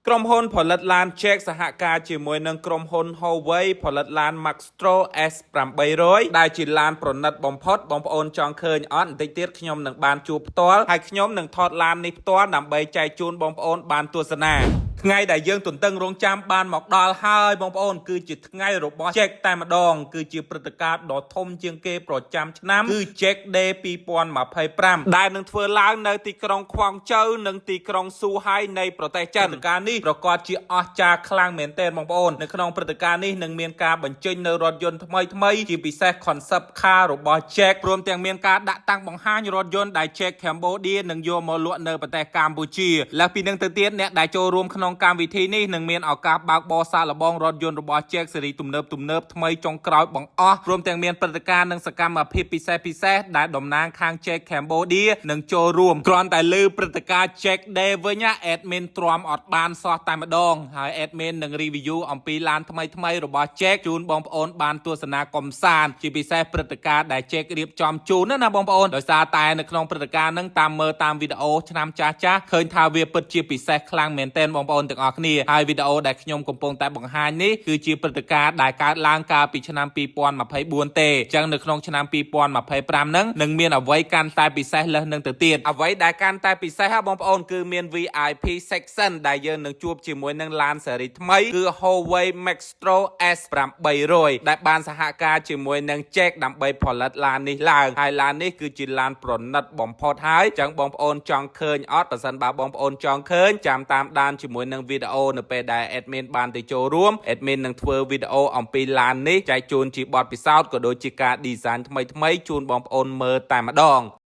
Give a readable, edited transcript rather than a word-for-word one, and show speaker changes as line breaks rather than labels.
ក្រុមហ៊ុនផលិតឡាន JAC សហការជាមួយនឹងក្រុមហ៊ុន Huawei ផលិតឡាន Maextro S800 ដែលជាឡានប្រណិតបំផុតបងប្អូនចង់ឃើញអត់បន្តិចទៀតខ្ញុំនឹងបានជួបផ្ទាល់ហើយខ្ញុំនឹងថតឡាននេះផ្ទាល់ដើម្បីចែកជូនបងប្អូនបានទស្សនាថ្ងៃដែលយើងទន្ទឹងរង់ចាំបានមកដល់ហើយបងប្អូនគឺជាថ្ងៃរបស់ JAC តែម្ដងគឺជាព្រឹត្តិការណ៍ដ៏ធំជាងគេប្រចាំឆ្នាំគឺ JAC Day 2025ដែលនឹងធ្វើឡើងនៅទីក្រុងខ្វងចៅនិងទីក្រុងស៊ូហៃនៃប្រទេសចិនព្រឹត្តិការណ៍នេះប្រកាសជាអស្ចារ្យខ្លាំងមែនទែនបងប្អូននៅក្នុងព្រឹត្តិការណ៍នេះនឹងមានការបញ្ចេញនៅរថយន្តថ្មីថ្មីជាពិសេស concept car របស់ JAC ព្រមទាំងមានការដាក់តាំងបង្ហាញរថយន្តដែល JAC Cambodia នឹងយកមកលក់នៅប្រទេសកម្ពុជាលើសពីនឹងទៅទៀតអ្នកដែលចូលរួមក្នុងកម្មវិធីនេះនឹងមានឱកាសបើកបរសាកល្បងរថយន្តរបស់ JAC ស៊េរីទំនើបទំនើបថ្មីចុងក្រោយបង្អស់ព្រមទាំងមានព្រឹត្តិការណ៍និងសកម្មភាពពិសេសពិសេសដែលតំណាងខាង JAC Cambodia នឹងចូលរួមគ្រាន់តែលើព្រឹត្តិការណ៍ JAC Day វិញណា admin ទ្រាំអត់បានសោះតែម្ដងហើយ admin នឹង review អំពីឡានថ្មីថ្មីរបស់ JAC ជូនបងប្អូនបានទស្សនាកំសាន្តជាពិសេសព្រឹត្តិការណ៍ដែល JAC រៀបចំជូនណាណាបងប្អូនដោយសារតែនៅក្នុងព្រឹត្តិការណ៍ហ្នឹងតាមមើលតាមវីដេអូឆ្នាំចាស់ចាស់ឃើញថាវាពិតជាពិសេសខ្លាំងមែនទែនបងប្អូនទាំងអស់គ្នាហើយវីដេអូដែលខ្ញុំកំពុងតែបង្ហាញនេះគឺជាព្រឹត្តិការណ៍ដែលកើតឡើងកាលពីឆ្នាំ2024ទេអញ្ចឹងនៅក្នុងឆ្នាំ2025ហ្នឹងនឹងមានអ្វីកាន់តែពិសេសលើសនឹងទៅទៀតអ្វីដែលកាន់តែពិសេសហ៎បងប្អូនគឺមាន VIP section ដែលយើងនឹងជួបជាមួយនឹងឡានស៊េរីថ្មីគឺ Huawei Maextro S800 ដែលបានសហការជាមួយនឹង JAC ដើម្បីផលិតឡាននេះឡើងហើយឡាននេះគឺជាឡានប្រណិតបំផុតហើយចឹងបងប្អូនចង់ឃើញអត់បើសិនបើបងប្អូនចង់ឃើញចាំតាមដានជាមួយនឹងវីដេអូនៅពេលដែល admin បានទៅចូលរួម admin នឹងធ្វើវីដេអូអំពីឡាននេះចែកជូនជាបទពិសោធន៍ក៏ដូចជាការ design ថ្មីៗជូនបងប្អូនមើលតែម្ដង។